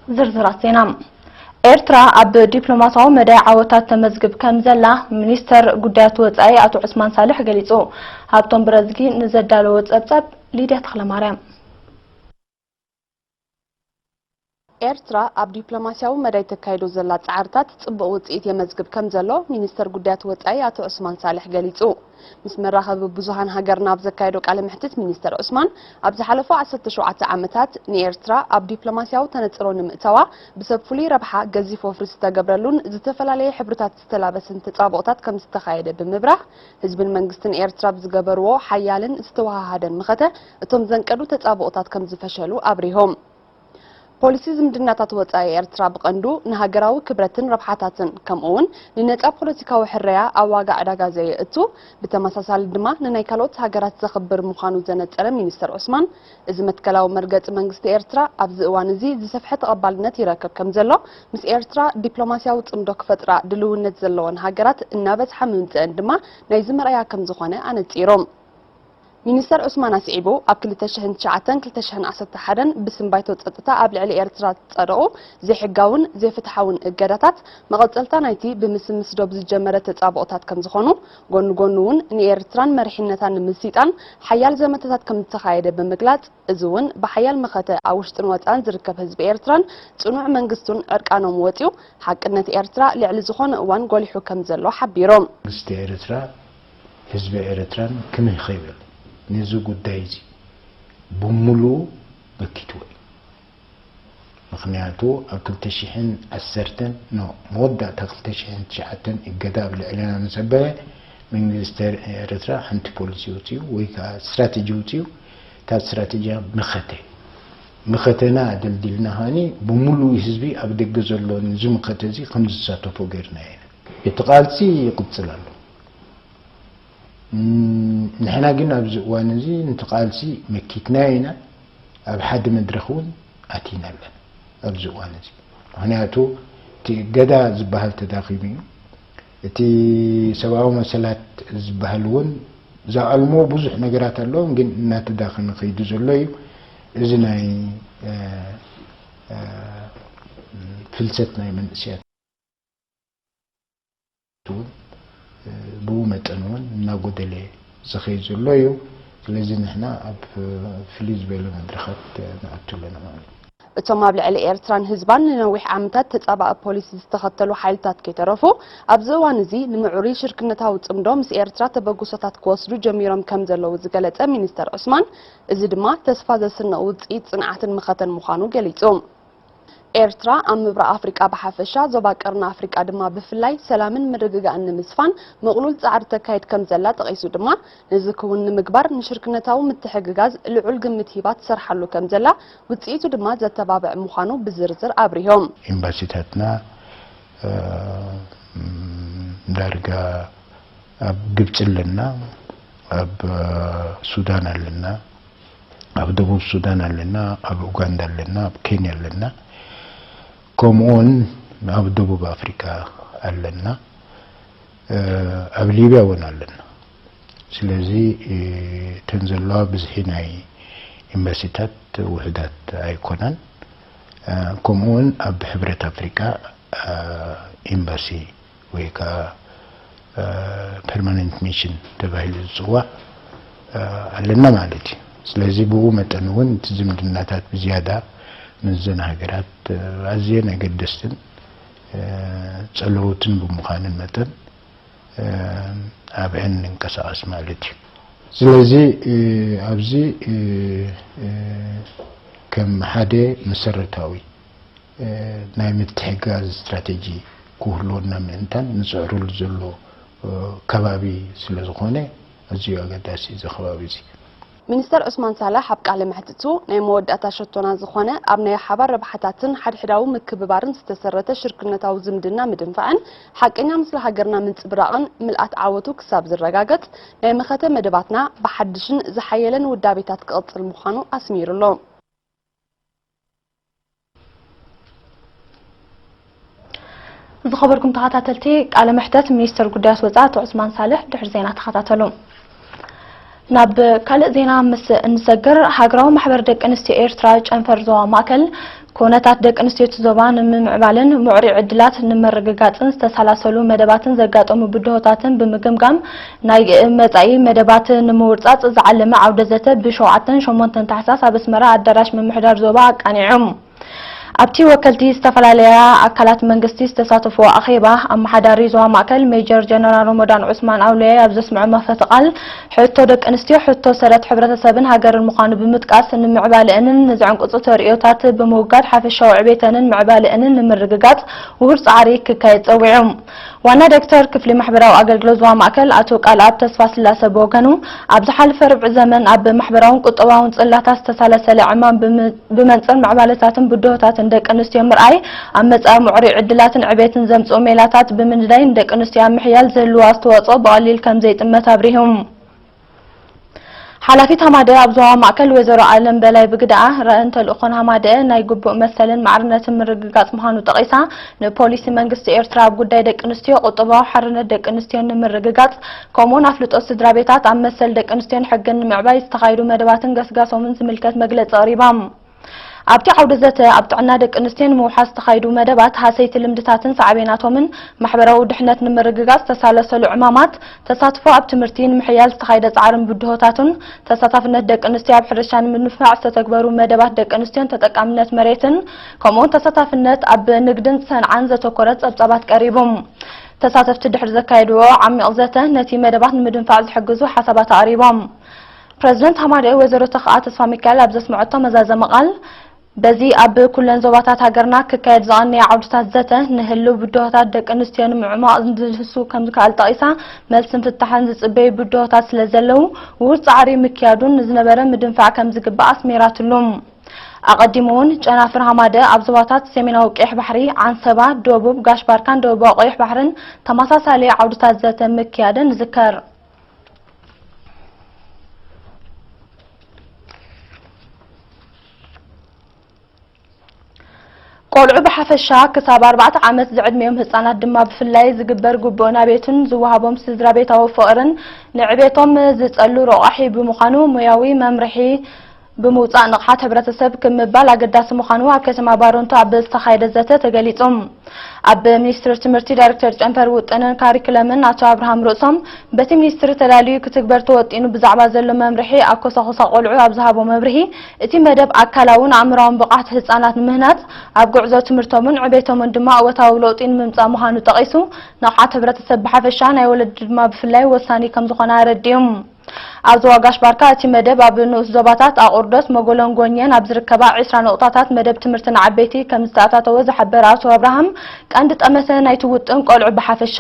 ዝርዝራት ዜና። ኤርትራ ኣብ ዲፕሎማሲያዊ መዳይ ዓወታት ተመዝግብ ከም ዘላ ሚኒስተር ጉዳያት ወጻኢ ኣቶ ዑስማን ሳልሕ ገሊጹ። ሃብቶም ብረዝጊ ንዘዳለዎ ጸብጸብ ሊድያ ተኽለማርያም። ኤርትራ ኣብ ዲፕሎማሲያዊ መዳይ ተካይዶ ዘላ ጻዕርታት ጽቡቕ ውጽኢት የመዝግብ ከም ዘሎ ሚኒስተር ጉዳያት ወጻኢ ኣቶ ዑስማን ሳልሕ ገሊጹ። ምስ መራኸቢ ብዙሃን ሃገርና ኣብ ዘካየዶ ቃለ መሕትት ሚኒስተር ዑስማን፣ ኣብ ዝሓለፉ ዓሰርተ ሸውዓተ ዓመታት ንኤርትራ ኣብ ዲፕሎማሲያዊ ተነጽሮ ንምእታዋ ብሰብ ፍሉይ ረብሓ ገዚፍ ወፍሪ ዝተገብረሉን ዝተፈላለየ ሕብርታት ዝተላበሰን ተጻብኦታት ከም ዝተኻየደ ብምብራህ፣ ህዝብን መንግስትን ኤርትራ ብዝገበርዎ ሓያልን ዝተወሃሃደን መኸተ እቶም ዘንቀዱ ተጻብኦታት ከም ዝፈሸሉ ኣብሪሆም። ፖሊሲ ዝምድናታት ወጻኢ ኤርትራ ብቐንዱ ንሃገራዊ ክብረትን ረብሓታትን ከምኡ እውን ንነጻ ፖለቲካዊ ሕረያ ኣብ ዋጋ ዕዳጋ ዘየእቱ፣ ብተመሳሳሊ ድማ ንናይ ካልኦት ሃገራት ዘኽብር ምዃኑ ዘነጸረ ሚኒስተር ዑስማን፣ እዚ መትከላዊ መርገጺ መንግስቲ ኤርትራ ኣብዚ እዋን እዚ ዝሰፍሐ ተቐባልነት ይረክብ ከም ዘሎ፣ ምስ ኤርትራ ዲፕሎማሲያዊ ጽምዶ ክፈጥራ ድልውነት ዘለወን ሃገራት እናበዝሓ ምምጽአን ድማ ናይዚ መርኣያ ከም ዝኾነ ኣነጺሮም። ሚኒስተር ዑስማን ኣስዒቡ፣ ኣብ ክልተ ሽሕን ትሽዓተን ክልተ ሽሕን ዓሰርተ ሓደን ብስም ባይቶ ጸጥታ ኣብ ልዕሊ ኤርትራ ዝጸደቑ ዘይሕጋውን ዘይፍትሓውን እገዳታት፣ መቐጸልታ ናይቲ ብምስምስ ዶብ ዝጀመረ ተጻብኦታት ከም ዝኾኑ፣ ጎኒ ጎኑ እውን ንኤርትራን መሪሕነታን ንምስይጣን ሓያል ዘመተታት ከም ዝተኻየደ ብምግላጽ፣ እዚ እውን ብሓያል መኸተ ኣብ ውሽጥን ወጻእን ዝርከብ ህዝቢ ኤርትራን ጽኑዕ መንግስቱን ዕርቃኖም ወጺኡ፣ ሓቅነት ኤርትራ ልዕሊ ዝኾነ እዋን ጎሊሑ ከም ዘሎ ሓቢሮም። መንግስቲ ኤርትራ ህዝቢ ኤርትራን ክምህ ከይብል ነዚ ጉዳይ እዚ ብምሉኡ መኪትዎ እዩ። ምኽንያቱ ኣብ ክልተ ሽሕን ዓሰርተን፣ ኖ፣ መወዳእታ ክልተ ሽሕን ትሽዓተን እገዳ ኣብ ልዕለና ምስ ኣበለ፣ መንግስቲ ኤርትራ ሓንቲ ፖሊሲ ኣውጺኡ ወይ ከዓ ስትራተጂ ኣውጺኡ፣ እታ ስትራተጂ መኸተ። መኸተና ደልዲልና ከኣኒ ብምሉእ ህዝቢ ኣብ ደገ ዘሎ ነዚ መኸተ እዚ ከም ዝሳተፎ ገይርና ኢና። እቲ ቃልሲ ይቕጽል ኣሎ። እም፣ ንሕና ግን ኣብዚ እዋን እዚ ነቲ ቃልሲ መኪትናዮ ኢና። ኣብ ሓደ መድረኽ እውን ኣቲና ኣለና ኣብዚ እዋን እዚ። ምኽንያቱ እቲ እገዳ ዝበሃል ተዳኺሙ እዩ። እቲ ሰብኣዊ መሰላት ዝበሃል እውን ዝኣልሞ ብዙሕ ነገራት ኣለዎም፣ ግን እናተዳኸመ ከይዱ ዘሎ እዩ። እዚ ናይ፣ እ፣ እ፣ ፍልሰት ናይ መንእሰያት እውን፣ እ፣ ብኡ መጠን እውን እናጎደለ ዝኸይድ ዘሎ እዩ። ስለዚ ንሕና ኣብ ፍልይ ዝበለ መድረኻት ንኣቱ ኣለና ማለት እዩ። እቶም ኣብ ልዕሊ ኤርትራን ህዝባን ንነዊሕ ዓመታት ተጻባኢ ፖሊሲ ዝተኸተሉ ሓይልታት ከይተረፉ፣ ኣብዚ እዋን እዚ ንምዕሩይ ሽርክነታዊ ጽምዶ ምስ ኤርትራ ተበግሶታት ክወስዱ ጀሚሮም ከም ዘለዉ ዝገለጸ ሚኒስተር ዑስማን፣ እዚ ድማ ተስፋ ዘስንቕ ውጽኢት ጽንዓትን መኸተን ምዃኑ ገሊጹ። ኤርትራ ኣብ ምብራቕ ኣፍሪቃ ብሓፈሻ፣ ዞባ ቀርኒ ኣፍሪቃ ድማ ብፍላይ ሰላምን ምርግጋእን ንምስፋን ምቕሉል ጻዕሪ ተካይድ ከም ዘላ ጠቒሱ ድማ፣ ነዚ ክውን ንምግባር ንሽርክነታዊ ምትሕግጋዝ ልዑል ግምት ሂባ ትሰርሓሉ ከም ዘላ፣ ውጽኢቱ ድማ ዘተባብዕ ምዃኑ ብዝርዝር ኣብሪሆም። ኤምባሲታትና፣ እ፣ ዳርጋ ኣብ ግብጺ ኣለና፣ ኣብ ሱዳን ኣለና፣ ኣብ ደቡብ ሱዳን ኣለና፣ ኣብ ኡጋንዳ ኣለና፣ ኣብ ኬንያ ኣለና፣ ከምኡውን ኣብ ደቡብ ኣፍሪካ ኣለና፣ እ፣ ኣብ ሊብያ እውን ኣለና። ስለዚ፣ እ፣ እተን ዘለዋ ብዝሒ ናይ ኤምባሲታት ውሑዳት ኣይኮናን። እ፣ ከምኡውን ኣብ ሕብረት ኣፍሪካ፣ እ፣ ኤምባሲ ወይ ከዓ፣ እ፣ ፐርማነንት ሚሽን ተባሂሉ ዝፅዋዕ፣ እ፣ ኣለና ማለት እዩ። ስለዚ ብኡ መጠን እውን እቲ ዝምድናታት ብዝያዳ ምስዘን ሃገራት፣ እ፣ ኣዝየን ኣገደስትን፣ እ፣ ጸለውትን ብምዃንን መጠን፣ እ፣ ኣብአን ንንቀሳቐስ ማለት እዩ። ስለዚ፣ እ፣ ኣብዚ፣ እ፣ እ፣ ከም ሓደ መሰረታዊ፣ እ፣ ናይ ምትሕግጋዝ ስትራተጂ ክህልወና ምእንታን ንጽዕረሉ ዘሎ፣ እ፣ ከባቢ ስለ ዝኾነ ኣዝዩ ኣገዳሲ እዚ ከባቢ እዚ። ሚኒስተር ዑስማን ሳላሕ ኣብ ቃለ መሕትቱ፣ ናይ መወዳእታ ሸቶና ዝኾነ ኣብ ናይ ሓባር ረብሓታትን ሓድሕዳዊ ምክብባርን ዝተሰረተ ሽርክነታዊ ዝምድና ምድንፋዕን ሓቀኛ ምስሊ ሃገርና ምንጽብራቕን ምልኣት ዓወቱ ክሳብ ዝረጋገጽ፣ ናይ መኸተ መደባትና ብሓድሽን ዝሓየለን ውዳቤታት ክቕጽል ምዃኑ ኣስሚሩ'ሎ። ዝኸበርኩም ተኸታተልቲ፣ ቃለ መሕተት ሚኒስተር ጉዳያት ወጻኢ ኣቶ ዑስማን ሳልሕ ድሕሪ ዜና ተኸታተሉ። ናብ ካልእ ዜና ምስ እንሰግር፣ ሃገራዊ ማሕበር ደቂ ኣንስትዮ ኤርትራ ጨንፈር ዞባ ማእከል ኩነታት ደቂ ኣንስትዮ እቲ ዞባ ንምምዕባልን ምዕሩይ ዕድላት ንምርግጋጽን ዝተሰላሰሉ መደባትን ዘጋጠሙ ብድሆታትን ብምግምጋም ናይ መጻኢ መደባት ንምውርጻጽ ዝዓለመ ዓውደ ዘተ ብ ሸውዓተን ሸሞንተን ታሕሳስ ኣብ ኣስመራ ኣዳራሽ ምምሕዳር ዞባ ኣቃኒዑ። ኣብቲ ወከልቲ ዝተፈላለያ ኣካላት መንግስቲ ዝተሳተፍዎ ኣኼባ፣ ኣመሓዳሪ ዞባ ማእከል ሜጀር ጀነራል ሮሞዳን ዑስማን ኣውለያይ ኣብ ዘስምዖ መኽፈቲ ቃል፣ ሕቶ ደቂ ኣንስትዮ ሕቶ ሰረት ሕብረተሰብን ሃገርን ምዃኑ ብምጥቃስ፣ ንምዕባለአንን ንዝዕንቅጹ ተርእዮታት ብምውጋድ ሓፈሻዊ ዕቤተንን ምዕባለአንን ንምርግጋጽ ውሁድ ጻዕሪ ክካየድ ጸዊዑ። ዋና ዳይሬክተር ክፍሊ ማሕበራዊ ኣገልግሎት ዞባ ማእከል ኣቶ ቃልኣብ ተስፋስላሰ ብወገኑ፣ ኣብ ዝሓለፈ ርብዒ ዘመን ኣብ ማሕበራውን ቁጠባውን ጽላታት ዝተሳለሰለ ዕማም ብመንጽር ምዕባለታትን ብድሆታትን ደቂ ኣንስትዮ ምርኣይ፣ ኣብ መጻኢ ምዕሩይ ዕድላትን ዕቤትን ዘምጽኡ ሜላታት ብምንዳይ ንደቂ ኣንስትዮ ኣብ ምሕያል ዝህልዎ ኣስተዋጽኦ ብቐሊል ከም ዘይጥመት ኣብሪሁ። ሓላፊት ሃማደአ ኣብ ዞባ ማእከል ወይዘሮ ኣለም በላይ ብግደኣ፣ ራእን ተልእኾን ሃማደአ ናይ ግቡእ መሰልን ማዕርነትን ምርግጋጽ ምዃኑ ጠቒሳ፣ ንፖሊሲ መንግስቲ ኤርትራ ኣብ ጉዳይ ደቂ ኣንስትዮ፣ ቁጠባዊ ሓርነት ደቂ ኣንስትዮን ንምርግጋጽ፣ ከምኡውን ኣፍልጦ ስድራ ቤታት ኣብ መሰል ደቂ ኣንስትዮን ሕግን ንምዕባይ ዝተኻየዱ መደባትን ገስጋሶምን ዝምልከት መግለጺ ኣቕሪባ። ኣብቲ ዓውደ ዘተ፣ ኣብ ጥዕና ደቂ ኣንስትዮ ንምውሓስ ዝተኻየዱ መደባት፣ ሃሰይቲ ልምድታትን ሳዕቤናቶምን፣ ማሕበራዊ ድሕነት ንምርግጋጽ ዝተሳለሰሉ ዕማማት፣ ተሳትፎ ኣብ ትምህርቲ ንምሕያል ዝተኻየደ ጻዕርን ብድሆታቱን፣ ተሳታፍነት ደቂ ኣንስትዮ ኣብ ሕርሻ ንምድንፋዕ ዝተተግበሩ መደባት ደቂ ኣንስትዮን ተጠቃምነት መሬትን፣ ከምኡውን ተሳታፍነት ኣብ ንግድን ሰንዓን ዘተኮረ ጸብጻባት ቀሪቡ። ተሳተፍቲ ድሕሪ ዘካየድዎ ዓሚቕ ዘተ፣ ነቲ መደባት ንምድንፋዕ ዝሕግዙ ሓሳባት ኣቕሪቦም። ፕረዚደንት ሃማደኤ ወይዘሮ ተኽኣ ተስፋሚካኤል ኣብ ዘስምዐቶ መዛዘሚ ቃል፣ በዚ ኣብ ኩለን ዞባታት ሃገርና ክካየድ ዝቐነየ ዓውድታት ዘተ፣ ንህልው ብድሆታት ደቂ ኣንስትዮ ንምዕሟቕ ዝድህሱ ከም ዝከኣል ጠቒሳ፣ መልስን ፍታሕን ዝጽበዩ ብድሆታት ስለ ዘለዉ፣ ውሁድ ጻዕሪ ምክያዱን ንዝነበረ ምድንፋዕ ከም ዝግባእ ኣስሚራትሉ። ኣቐዲሙ እውን፣ ጨናፍር ሃማደኤ ኣብ ዞባታት ሰሜናዊ ቀይሕ ባሕሪ፣ ዓንሰባ፣ ደቡብ ጋሽ ባርካን ደቡባዊ ቀይሕ ባሕርን ተመሳሳሊ ዓውድታት ዘተ ምክያደን ይዝከር። ቆልዑ ብሓፈሻ ክሳብ ኣርባዕተ ዓመት ዝዕድሚኦም ህጻናት ድማ ብፍላይ ዝግበር ግቡእ ናቤቱን ዝወሃቦም ስድራ ቤታዊ ፍቕርን ንዕቤቶም ዝጸሉ ረቋሒ ብምዃኑ፣ ሞያዊ መምርሒ ብምውጻእ ንቕሓት ሕብረተሰብ ክምባል ኣገዳሲ ምዃኑ ኣብ ከተማ ባረንቱ ኣብ ዝተኻየደ ዘተ ተገሊጹ። ኣብ ሚኒስትሪ ትምህርቲ ዳይሬክተር ጨንፈር ውጥንን ካሪክለምን ኣቶ ኣብርሃም ርእሶም፣ በቲ ሚኒስትሪ ተዳልዩ ክትግበር ተወጢኑ ብዛዕባ ዘሎ መምርሒ ኣኮሳኹሳ ቆልዑ ኣብ ዝሃቦ መብርሂ፣ እቲ መደብ ኣካላውን ኣእምራውን ብቕዓት ህጻናት ንምህናጽ፣ ኣብ ጉዕዞ ትምህርቶምን ዕቤቶምን ድማ እወታዊ ለውጢ ንምምጻእ ምዃኑ ጠቒሱ፣ ንቕሓት ሕብረተሰብ ብሓፈሻ ናይ ወለዲ ድማ ብፍላይ ወሳኒ ከም ዝኾነ ኣረዲኡ። ኣብ ዞባ ጋሽ ባርካ እቲ መደብ ኣብ ንኡስ ዞባታት ኣቑርዶት፣ መጎሎን ጎኘን ኣብ ዝርከባ ዕስራ ነቑጣታት መደብ ትምህርቲ ንዓበይቲ ከም ዝተኣታተወ ዝሓበረ ኣቶ ኣብርሃም፣ ቀንዲ ጠመተ ናይቲ ውጥን ቆልዑ ብሓፈሻ፣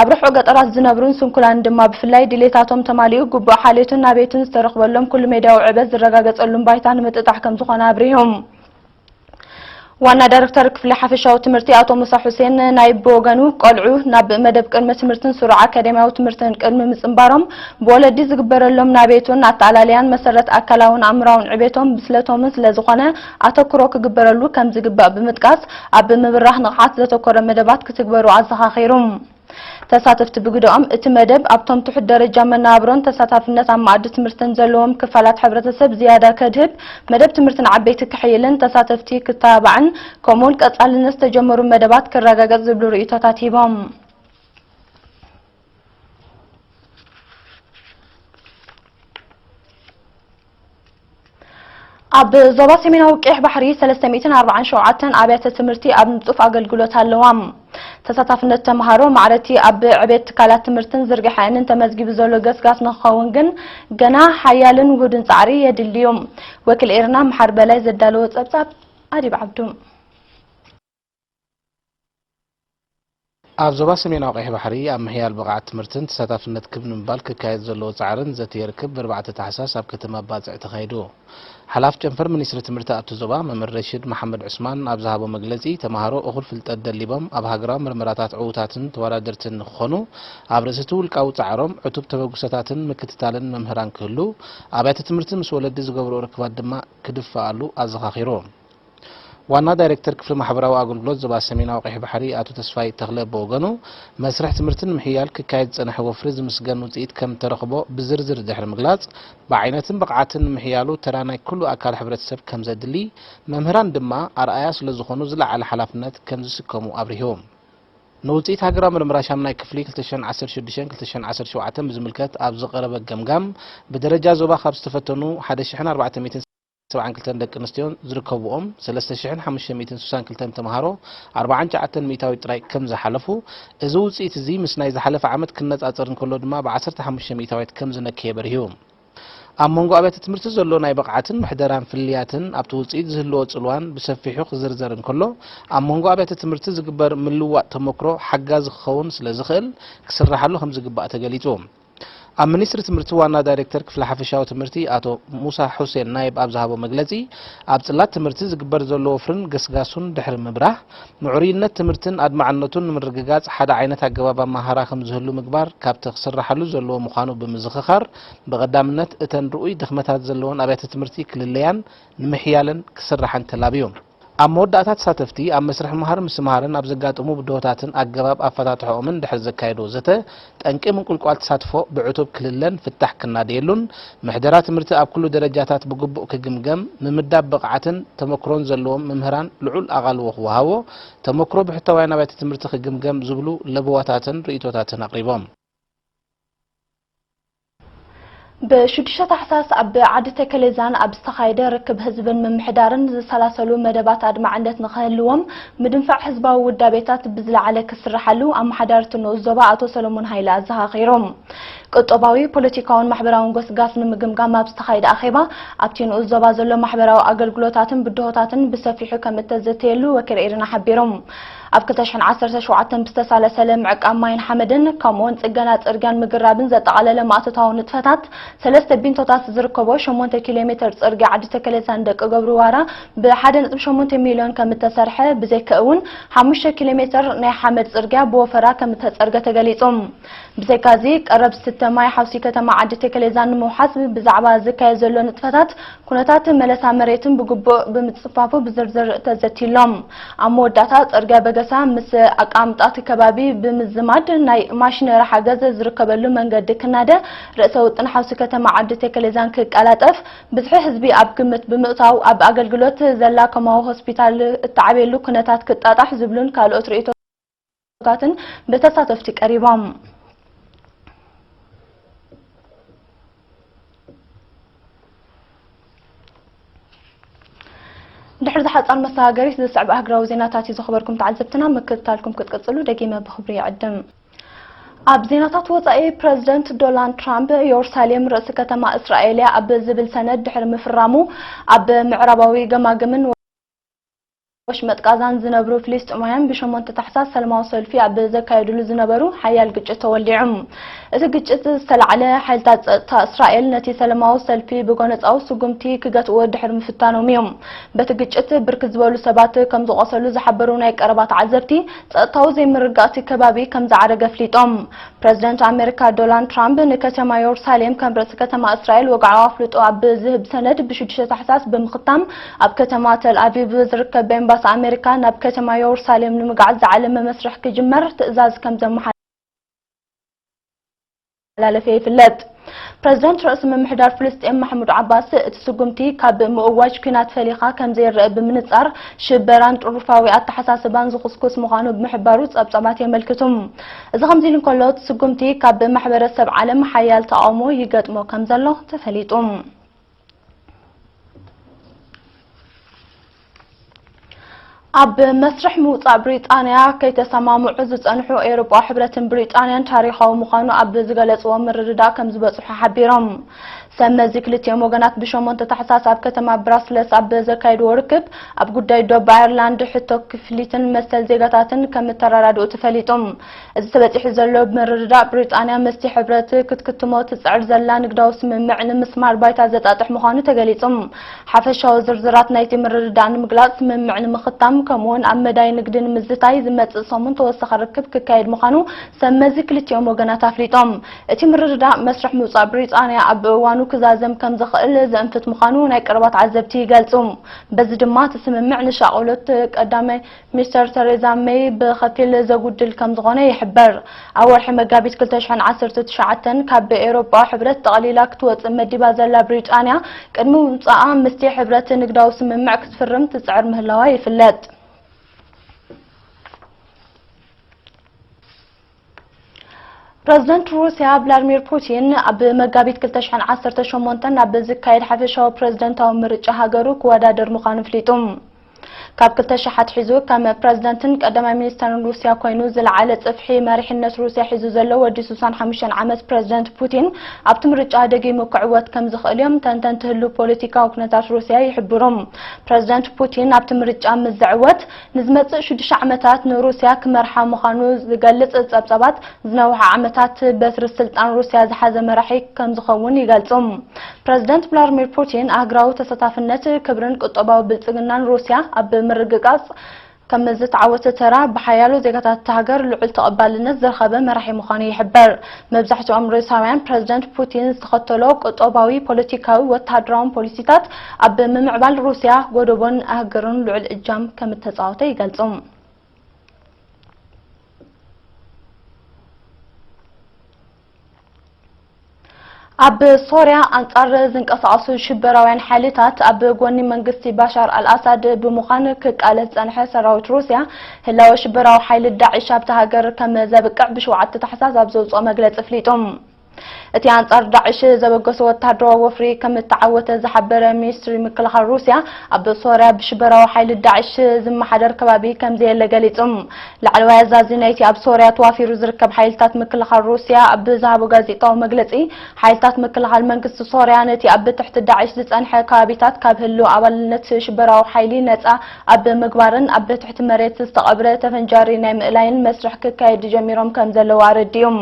ኣብ ርሑቕ ገጠራት ዝነብሩን ስንኩላን ድማ ብፍላይ ድሌታቶም ተማሊኡ ግቡእ ሓልዮትን ናቤቱን ዝተረኽበሎም ኩሉ ሜድያዊ ዕበት ዝረጋገጸሉን ባይታ ንምጥጣሕ ከም ዝኾነ ኣብሪሁ። ዋና ዳይሬክተር ክፍሊ ሓፈሻዊ ትምህርቲ ኣቶ ሙሳ ሑሴን ናይ ብወገኑ፣ ቆልዑ ናብ መደብ ቅድመ ትምህርትን ስሩዕ ኣካዳሚያዊ ትምህርትን ቅድሚ ምጽንባሮም፣ ብወለዲ ዝግበረሎም ናቤቱን ኣተኣላልያን መሰረት ኣካላውን ኣእምራውን ዕቤቶም ብስለቶምን ስለ ዝኾነ፣ ኣተኩሮ ክግበረሉ ከም ዝግባእ ብምጥቃስ፣ ኣብ ምብራኽ ንቕሓት ዘተኮረ መደባት ክትግበሩ ኣዘኻኺሩ። ተሳተፍቲ ብግደኦም፣ እቲ መደብ ኣብቶም ትሑት ደረጃ መነባብሮን ተሳታፍነት ኣብ መኣዲ ትምህርትን ዘለዎም ክፋላት ሕብረተሰብ ዝያዳ ከድህብ፣ መደብ ትምህርቲ ንዓበይቲ ክሕይልን ተሳተፍቲ ክተባባዕን፣ ከምኡውን ቀጻልነት ዝተጀመሩ መደባት ክረጋገጽ ዝብሉ ርእይቶታት ሂቦም። ኣብ ዞባ ሰሜናዊ ቀይሕ ባሕሪ ሰለስተ ሚእትን ኣርባዓን ሸውዓተን ኣብያተ ትምህርቲ ኣብ ንጡፍ ኣገልግሎት ኣለዋ። ተሳታፍነት ተምሃሮ ማዕረቲ ኣብ ዕቤት ትካላት ትምህርትን ዝርግሐአንን ተመዝጊቡ ዘሎ ገስጋስ ንክኸውን ግን ገና ሓያልን ውሁድን ጻዕሪ የድሊ እዩ። ወኪል ኤርና መሓር በላይ ዘዳለዎ ጸብጻብ ኣዲብ ዓብዱ። ኣብ ዞባ ሰሜናዊ ቀይሕ ባሕሪ ኣብ ምሕያል ብቕዓት ትምህርትን ተሳታፍነት ክብ ንምባል ክካየድ ዘለዎ ጻዕርን ዘተ ርክብ ብኣርባዕተ ታሕሳስ ኣብ ከተማ ባጽዕ ተኻይዱ። ሓላፊ ጨንፈር ሚኒስትሪ ትምህርቲ ኣብቲ ዞባ መምህር ረሺድ መሓመድ ዑስማን ኣብ ዝሃቦ መግለጺ፣ ተምሃሮ እኹል ፍልጠት ደሊቦም ኣብ ሃገራዊ ምርመራታት ዕዉታትን ተወዳደርትን ንክኾኑ ኣብ ርእሲ እቲ ውልቃዊ ጻዕሮም ዕቱብ ተበግሶታትን ምክትታልን መምህራን ክህሉ ኣብያተ ትምህርቲ ምስ ወለዲ ዝገብርኦ ርክባት ድማ ክድፈኣሉ ኣዘኻኺሩ። ዋና ዳይሬክተር ክፍሊ ማሕበራዊ ኣገልግሎት ዞባ ሰሜናዊ ቀይሕ ባሕሪ ኣቶ ተስፋይ ተኽለ ብወገኑ፣ መስርሕ ትምህርቲ ንምሕያል ክካየድ ዝጸንሐ ወፍሪ ዝምስገን ውጽኢት ከም ተረኽቦ ብዝርዝር ድሕሪ ምግላጽ፣ ብዓይነትን ብቕዓትን ንምሕያሉ ተራ ናይ ኩሉ ኣካል ሕብረተሰብ ከም ዘድሊ፣ መምህራን ድማ ኣርኣያ ስለ ዝኾኑ ዝለዓለ ሓላፍነት ከም ዝስከሙ ኣብሪሁ። ንውጽኢት ሃገራዊ ምርምራ ሻምናይ ክፍሊ ክልተ ሽሕን ዓሰርተ ሽዱሽተን ክልተ ሽሕን ዓሰርተ ሸውዓተን ብዝምልከት ኣብ ዝቐረበ ገምጋም፣ ብደረጃ ዞባ ካብ ዝተፈተኑ ሓደ ሽሕን ኣርባዕተ ሚእትን ሰብዓን ክልተን ደቂ ኣንስትዮን ዝርከብኦም ሰለስተ ሽሕን ሓሙሽተ ሚእትን ስሳን ክልተን ተምሃሮ ኣርባዓን ትሽዓተን ሚእታዊት ጥራይ ከም ዝሓለፉ፣ እዚ ውጽኢት እዚ ምስ ናይ ዝሓለፈ ዓመት ክነጻጸር እንከሎ ድማ ብ ዓሰርተ ሓሙሽተ ሚእታዊት ከም ዝነከየ በሪሁ። ኣብ መንጎ ኣብያተ ትምህርቲ ዘሎ ናይ ብቕዓትን ምሕደራን ፍልልያትን ኣብቲ ውጽኢት ዝህልዎ ጽልዋን ብሰፊሑ ክዝርዘር እንከሎ፣ ኣብ መንጎ ኣብያተ ትምህርቲ ዝግበር ምልውዋጥ ተመክሮ ሓጋዚ ክኸውን ስለ ዝኽእል ክስራሓሉ ከም ዝግባእ ተገሊጹ። ኣብ ሚኒስትሪ ትምህርቲ ዋና ዳይሬክተር ክፍሊ ሓፈሻዊ ትምህርቲ ኣቶ ሙሳ ሑሴን ናይብ ኣብ ዝሃቦ መግለጺ፣ ኣብ ጽላት ትምህርቲ ዝግበር ዘሎ ወፍርን ገስጋሱን ድሕሪ ምብራህ፣ ምዕሩይነት ትምህርትን ኣድማዕነቱን ንምርግጋጽ ሓደ ዓይነት ኣገባብ ኣመሃህራ ከም ዝህሉ ምግባር ካብቲ ክስራሓሉ ዘለዎ ምዃኑ ብምዝኽኻር፣ ብቐዳምነት እተን ርኡይ ድኽመታት ዘለወን ኣብያተ ትምህርቲ ክልለያን ንምሕያለን ክስራሕን ተላብዩ። ኣብ መወዳእታ ተሳተፍቲ ኣብ መስርሕ ምሃር ምስትምሃርን ኣብ ዘጋጠሙ ብድሆታትን ኣገባብ ኣፈታትሖኦምን ድሕሪ ዘካየድዎ ዘተ፣ ጠንቂ ምንቁልቋል ተሳትፎ ብዕቱብ ክልለን ፍታሕ ክናደየሉን፣ ምሕደራ ትምህርቲ ኣብ ኩሉ ደረጃታት ብግቡእ ክግምገም፣ ምምዳብ ብቕዓትን ተመክሮን ዘለዎም መምህራን ልዑል ኣቓልቦ ክወሃቦ፣ ተመክሮ ብሕታውያን ኣብያተ ትምህርቲ ክግምገም ዝብሉ ለበዋታትን ርእይቶታትን ኣቕሪቦም። ብሽዱሽተ ታሕሳስ ኣብ ዓዲ ተከሌዛን ኣብ ዝተኻየደ ርክብ ህዝብን ምምሕዳርን ዝሰላሰሉ መደባት ኣድማዕነት ንኽህልዎም ምድንፋዕ ህዝባዊ ውዳቤታት ብዝለዓለ ክስርሓሉ ኣመሓዳርቲ ንኡስ ዞባ ኣቶ ሰሎሞን ሃይለ ኣዘኻኺሮም። ቁጠባዊ፣ ፖለቲካውን ማሕበራውን ጎስጋስ ንምግምጋም ኣብ ዝተኻየደ ኣኼባ፣ ኣብቲ ንኡስ ዞባ ዘሎ ማሕበራዊ ኣገልግሎታትን ብድሆታትን ብሰፊሑ ከም እተዘተየሉ ወኪል ኤሪና ሓቢሮም። ኣብ ክልተ ሽሕን ዓሰርተ ሸውዓተን ብዝተሳለሰለ ምዕቃብ ማይን ሓመድን፣ ከምኡውን ጽገና ጽርግያን ምግራብን ዘጠቓለለ ማእቶታዊ ንጥፈታት፣ ሰለስተ ቢንቶታት ዝርከቦ ሸሞንተ ኪሎ ሜተር ጽርግያ ዓዲ ተከሌዛን ደቂ ገብሩ ዋራ ብሓደ ነጥቢ ሸሞንተ ሚልዮን ከም እተሰርሐ፣ ብዘይካኡ እውን ሓሙሽተ ኪሎ ሜተር ናይ ሓመድ ጽርግያ ብወፈራ ከም እተጸርገ ተገሊጹ። ብዘይካዚ፣ ቀረብ ዝስተ ማይ ሓውሲ ከተማ ዓዲ ተከሌዛን ንምውሓስ ብዛዕባ ዝካየድ ዘሎ ንጥፈታት፣ ኩነታት መለሳ መሬትን ብግቡእ ብምጽፋፉ ብዝርዝር ተዘትዩሎም። ኣብ መወዳእታ፣ ጽርግያ በገሳ ምስ ኣቀማምጣ እቲ ከባቢ ብምዝማድ ናይ ማሽነሪ ሓገዝ ዝርከበሉ መንገዲ ክናደ ርእሰ ውጥን ሓውሲ ከተማ ዓዲ ተከሌዛን ክቀላጠፍ፣ ብዝሒ ህዝቢ ኣብ ግምት ብምእታው ኣብ ኣገልግሎት ዘላ ከማዊ ሆስፒታል እትዓብየሉ ኩነታት ክጣጣሕ ዝብሉን ካልኦት ርእይቶታትን ብተሳተፍቲ ቀሪቦም። ድሕሪ ዝሓጻር መሰጋገሪት ዝስዕብ ኣህግራዊ ዜናታት እዩ ዝኸበርኩም ተዓዘብትና፣ ምክትታልኩም ክትቅጽሉ ደጊመ ብኽብሪ ይዕድም። ኣብ ዜናታት ወጻኢ፣ ፕረዚደንት ዶናልድ ትራምፕ የሩሳሌም ርእሲ ከተማ እስራኤል እያ ኣብ ዝብል ሰነድ ድሕሪ ምፍራሙ፣ ኣብ ምዕራባዊ ገማግምን ወሽመጥ ቃዛን ዝነብሩ ፍልስጤማውያን ብሸሞንተ ታሕሳስ ሰላማዊ ሰልፊ ኣብ ዘካየድሉ ዝነበሩ ሓያል ግጭት ተወሊዑ። እቲ ግጭት ዝተላዕለ ሓይልታት ጸጥታ እስራኤል ነቲ ሰላማዊ ሰልፊ ብጎነጻዊ ስጉምቲ ክገትእዎ ድሕሪ ምፍታኖም እዮም። በቲ ግጭት ብርክት ዝበሉ ሰባት ከም ዝቖሰሉ ዝሓበሩ ናይ ቀረባ ተዓዘብቲ፣ ጸጥታዊ ዘይምርግጋእ እቲ ከባቢ ከም ዝዓረገ ኣፍሊጦም። ፕረዚደንት ኣሜሪካ ዶናልድ ትራምፕ ንከተማ የሩሳሌም ከም ርእሲ ከተማ እስራኤል ወግዓዊ ኣፍልጦ ኣብ ዝህብ ሰነድ ብሽዱሽተ ታሕሳስ ብምኽታም፣ ኣብ ከተማ ተል ኣቪቭ ዝርከብ ኤምባሲ ኣሜሪካ ናብ ከተማ የሩሳሌም ንምጉዓዝ ዝዓለመ መስርሕ ክጅመር ትእዛዝ ከም ዘመሓላለፈ ይፍለጥ። ፕረዚደንት ርእሲ ምምሕዳር ፍልስጤም ማሕሙድ ዓባስ፣ እቲ ስጉምቲ ካብ ምእዋጅ ኲናት ፈሊኻ ከም ዘይረአ ብምንጻር፣ ሽበራን ጥሩፋዊ ኣተሓሳስባን ዝኹስኩስ ምዃኑ ብምሕባሩ ጸብጻባት የመልክቱ። እዚ ከምዚ ኢሉ እንከሎ፣ እቲ ስጉምቲ ካብ ማሕበረሰብ ዓለም ሓያል ተቓውሞ ይገጥሞ ከም ዘሎ ተፈሊጡ። ኣብ መስርሕ ምውጻእ ብሪጣንያ ከይተሰማምዑ ዝጸንሑ ኤውሮጳ ሕብረትን ብሪጣንያን ታሪኻዊ ምዃኑ ኣብ ዝገለጽዎ ምርድዳእ ከም ዝበጽሑ ሓቢሮም። ሰብ መዚ ክልቲኦም ወገናት ብሸሞንተ ታሕሳስ ኣብ ከተማ ብራስለስ ኣብ ዘካየድዎ ርክብ፣ ኣብ ጉዳይ ዶብ ኣየርላንድ፣ ሕቶ ክፍሊትን መሰል ዜጋታትን ከም እተረዳድኡ ተፈሊጡ። እዚ ተበጺሑ ዘሎ ምርድዳእ፣ ብሪጣንያ ምስቲ ሕብረት ክትክትሞ ትጽዕር ዘላ ንግዳዊ ስምምዕ ንምስማር ባይታ ዘጣጥሕ ምዃኑ ተገሊጹ። ሓፈሻዊ ዝርዝራት ናይቲ ምርድዳእ ንምግላጽ፣ ስምምዕ ንምኽታም፣ ከምኡውን ኣብ መዳይ ንግዲ ንምዝታይ ዝመጽእ ሰሙን ተወሳኺ ርክብ ክካየድ ምዃኑ ሰብ መዚ ክልቲኦም ወገናት ኣፍሊጦም። እቲ ምርድዳእ፣ መስርሕ ምውጻእ ብሪጣንያ ኣብ እዋኑ ክዛዘም ከም ዝኽእል ዘእንፍት ምዃኑ ናይ ቀረባ ተዓዘብቲ ይገልጹ። በዚ ድማ እቲ ስምምዕ ንሻቕሎት ቀዳማይ ሚኒስተር ተሬዛ ሜይ ብኸፊል ዘጉድል ከም ዝኾነ ይሕበር። ኣብ ወርሒ መጋቢት ክልተ ሽሕን ዓሰርተ ትሽዓተን ካብ ኤውሮጳዊ ሕብረት ጠቕሊላ ክትወጽእ መዲባ ዘላ ብሪጣንያ፣ ቅድሚ ምምጻኣ ምስቲ ሕብረት ንግዳዊ ስምምዕ ክትፍርም ትጽዕር ምህላዋ ይፍለጥ። ፕረዚደንት ሩስያ ቭላድሚር ፑቲን ኣብ መጋቢት ክልተ ሽሕን ዓሰርተ ሸሞንተን ናብ ዝካየድ ሓፈሻዊ ፕረዚደንታዊ ምርጫ ሃገሩ ክወዳደር ምዃኑ ኣፍሊጡ። ካብ ክልተ ሽሕ ኣትሒዙ ከም ፕረዚደንትን ቀዳማይ ሚኒስተርን ሩስያ ኮይኑ ዝለዓለ ጽፍሒ መሪሕነት ሩስያ ሒዙ ዘሎ ወዲ ስሳን ሓሙሽተን ዓመት ፕረዚደንት ፑቲን ኣብቲ ምርጫ ደጊሙ ክዕወት ከም ዝኽእል እዮም ተንተንቲ ህሉው ፖለቲካዊ ኩነታት ሩስያ ይሕብሩ። ፕረዚደንት ፑቲን ኣብቲ ምርጫ ምስ ዝዕወት ንዝመጽእ ሽዱሽተ ዓመታት ንሩስያ ክመርሓ ምዃኑ ዝገልጽ ጸብጻባት፣ ዝነውሐ ዓመታት በትሪ ስልጣን ሩስያ ዝሓዘ መራሒ ከም ዝኸውን ይገልጹ። ፕረዚደንት ቭላድሚር ፑቲን ኣህጉራዊ ተሳታፍነት፣ ክብርን ቁጠባዊ ብልጽግናን ሩስያ ኣብ ምርግጋጽ ከም ዝተዓወተ ተራ ብሓያሎ ዜጋታት እታ ሃገር ልዑል ተቐባልነት ዝረኸበ መራሒ ምዃኑ ይሕበር። መብዛሕትኦም ሩስያውያን ፕረዚደንት ፑቲን ዝተኸተሎ ቁጠባዊ፣ ፖለቲካዊ፣ ወተሃደራውን ፖሊሲታት ኣብ ምምዕባል ሩስያ፣ ጎደቦን ኣህጉርን ልዑል እጃም ከም እተጻወተ ይገልጹ። ኣብ ሶርያ ኣንጻር ዝንቀሳቐሱ ሽበራውያን ሓይልታት ኣብ ጎኒ መንግስቲ ባሻር ኣልኣሳድ ብምዃን ክቃለስ ዝጸንሐ ሰራዊት ሩስያ፣ ህላወ ሽበራዊ ሓይሊ ዳዕሽ ኣብታ ሃገር ከም ዘብቅዕ ብሸውዓተ ታሕሳስ ኣብ ዘውጽኦ መግለጺ ኣፍሊጡ። እቲ ኣንጻር ዳዕሽ ዘበገሶ ወተሃደራዊ ወፍሪ ከም እተዓወተ ዝሓበረ ሚኒስትሪ ምክልኻል ሩስያ፣ ኣብ ሶርያ ብሽበራዊ ሓይሊ ዳዕሽ ዝመሓደር ከባቢ ከም ዘየለ ገሊጹ። ላዕለዋይ ኣዛዚ ናይቲ ኣብ ሶርያ ተዋፊሩ ዝርከብ ሓይልታት ምክልኻል ሩስያ ኣብ ዝሃቦ ጋዜጣዊ መግለጺ፣ ሓይልታት ምክልኻል መንግስቲ ሶርያ ነቲ ኣብ ትሕቲ ዳዕሽ ዝጸንሐ ከባቢታት ካብ ህልው ኣባልነት ሽበራዊ ሓይሊ ነጻ ኣብ ምግባርን ኣብ ትሕቲ መሬት ዝተቐብረ ተፈንጃሪ ናይ ምእላይን መስርሕ ክካየድ ጀሚሮም ከም ዘለዉ ኣረዲኡ።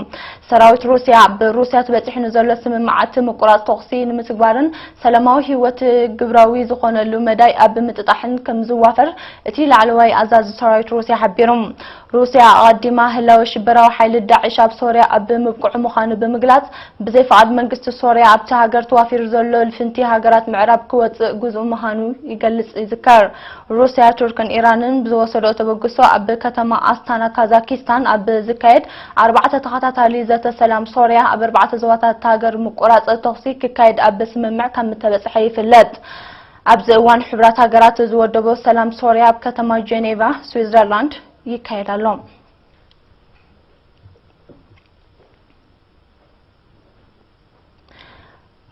ሰራዊት ሩስያ ኣብ ሩስያ ተበጺሑ ንዘሎ ስምምዓት ምቁራጽ ተኹሲ ንምትግባርን ሰላማዊ ህይወት ግብራዊ ዝኾነሉ መዳይ ኣብ ምጥጣሕን ከም ዝዋፈር እቲ ላዕለዋይ ኣዛዚ ሰራዊት ሩስያ ሓቢሩ። ሩስያ ኣቐዲማ ህላወ ሽበራዊ ሓይሊ ዳዕሽ ኣብ ሶርያ ኣብ ምብቅዑ ምዃኑ ብምግላጽ፣ ብዘይ ፍቓድ መንግስቲ ሶርያ ኣብቲ ሃገር ተዋፊሩ ዘሎ ልፍንቲ ሃገራት ምዕራብ ክወጽእ ግዝኡ ምዃኑ ይገልጽ ይዝከር። ሩስያ፣ ቱርክን ኢራንን ብዝወሰደኦ ተበግሶ ኣብ ከተማ ኣስታና ካዛኪስታን ኣብ ዝካየድ ኣርባዕተ ተኸታታሊ ዘተ ሰላም ሶርያ ኣብ ኣርባዕተ ዞባታት እታ ሃገር ምቁራጽ ተኹሲ ክካየድ ኣብ ስምምዕ ከም እተበጽሐ ይፍለጥ። ኣብዚ እዋን ሕቡራት ሃገራት ዝወደቦ ሰላም ሶርያ ኣብ ከተማ ጄኔቫ ስዊዘርላንድ ይካየድ ኣሎ።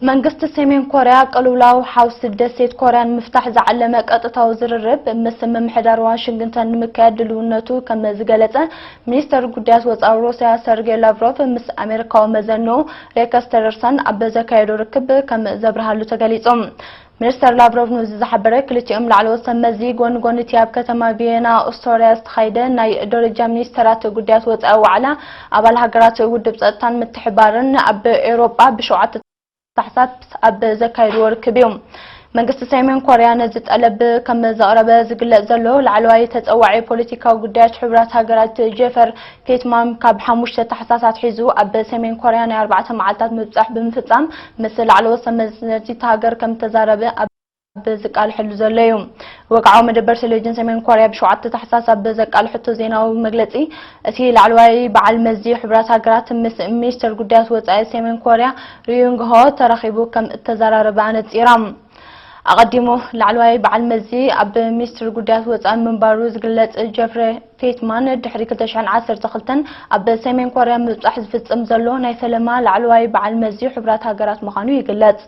መንግስቲ ሰሜን ኮርያ ቅልውላው ሓውሲ ደሴት ኮርያ ንምፍታሕ ዝዓለመ ቀጥታዊ ዝርርብ ምስ ምምሕዳር ዋሽንግተን ንምክያድ ድልውነቱ ከም ዝገለጸ ሚኒስተር ጉዳያት ወጻኢ ሩስያ ሰርጌይ ላቭሮቭ ምስ ኣሜሪካዊ መዘንኡ ሬክስ ቲለርሰን ኣብ ዘካየዶ ርክብ ከም ዘብርሃሉ ተገሊጹ። ሚኒስተር ላቭሮቭ ነዚ ዝሓበረ፣ ክልቲኦም ላዕለዎት ሰብ መዚ ጎኒ ጎኒ እቲ ኣብ ከተማ ቪየና ኦስትርያ ዝተኻየደ ናይ ደረጃ ሚኒስተራት ጉዳያት ወጻኢ ዋዕላ ኣባል ሃገራት ውድብ ጸጥታን ምትሕባርን ኣብ ኤውሮጳ ብሸውዓተ ታሕሳስ ኣብ ዘካየድዎ ርክብ እዩ። መንግስቲ ሰሜን ኮርያ ነዚ ጠለብ ከም ዘቕረበ ዝግለጽ ዘሎ ላዕለዋይ ተጸዋዒ ፖለቲካዊ ጉዳያት ሕቡራት ሃገራት ጄፈር ፌትማን ካብ ሓሙሽተ ታሕሳስ ኣትሒዙ ኣብ ሰሜን ኮርያ ናይ ኣርባዕተ መዓልታት ምብጻሕ ብምፍጻም ምስ ላዕለዎት ሰብ መዚ እታ ሃገር ከም ዝተዛረበ ኣብ ዝቃልሐሉ ዘሎ እዩ። ወግዓዊ መደበር ቴሌቪዥን ሰሜን ኮርያ ብሸውዓተ ታሕሳስ ኣብ ዘቃልሐቶ ዜናዊ መግለጺ፣ እቲ ላዕለዋይ በዓል መዚ ሕቡራት ሃገራት ምስ ሚኒስተር ጉዳያት ወጻኢ ሰሜን ኮርያ ሪ ዮንግ ሆ ተራኺቡ ከም እተዘራረበ ኣነጺራ። ኣቐዲሙ ላዕለዋይ በዓል መዚ ኣብ ሚኒስትሪ ጉዳያት ወጻኢ ምንባሩ ዝግለጽ ጀፍሪ ፌትማን፣ ድሕሪ ክልተ ሽሕን ዓሰርተ ክልተን ኣብ ሰሜን ኮርያ ምብጻሕ ዝፍጽም ዘሎ ናይ ፈለማ ላዕለዋይ በዓል መዚ ሕቡራት ሃገራት ምዃኑ ይግለጽ።